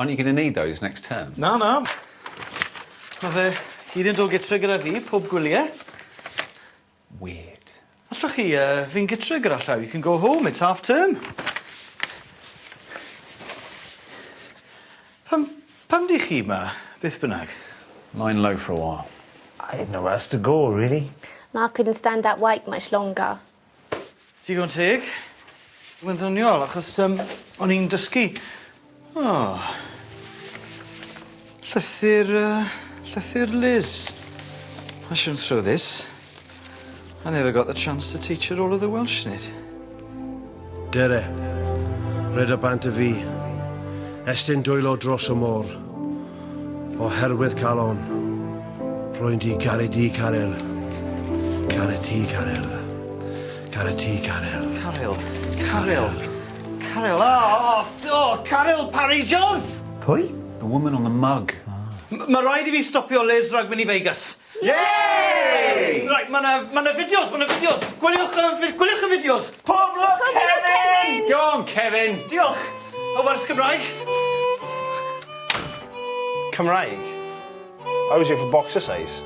Aren't you gonna need those next term? Na, na. Ma' fe gyd yn dod gytre gyda fi pob gwylie. Weird. Allwch chi yy fynd gytre gyda llaw, you can go home, it's half term. Pam pam 'dych chi 'ma, beth bynnag? Lying low for a while. I had nowhere else to go, really. And I couldn't stand that wait much longer. Digon teg. Mae'n ddoniol achos yym o'n i'n dysgu o llythyr yy llythyr Liz. I shouldn't throw this. I never got the chance to teach her all of the Welsh in it. Dere, rhed y bant y fi. Estyn dwylo dros y môr. Oherwydd calon. Rwy'n di caru di, Caryl. Caru ti, Caryl. Caru ti, Caryl. Caryl. Caryl. Caryl. O, o, o, Caryl Parry Jones! Pwy? The woman on the mug. M- Ma' raid i fi stopio Liz rhag mynd i Vegas. Yay! Right, ma' 'na ma' 'na fideos, ma' 'na fideos. Gwyliwch y fi- gwyliwch y fideos. Pob lwc, Kevin! Go on, Kevin! Diolch. Y wers Gymraeg. Cymraeg? I was here for boxercise.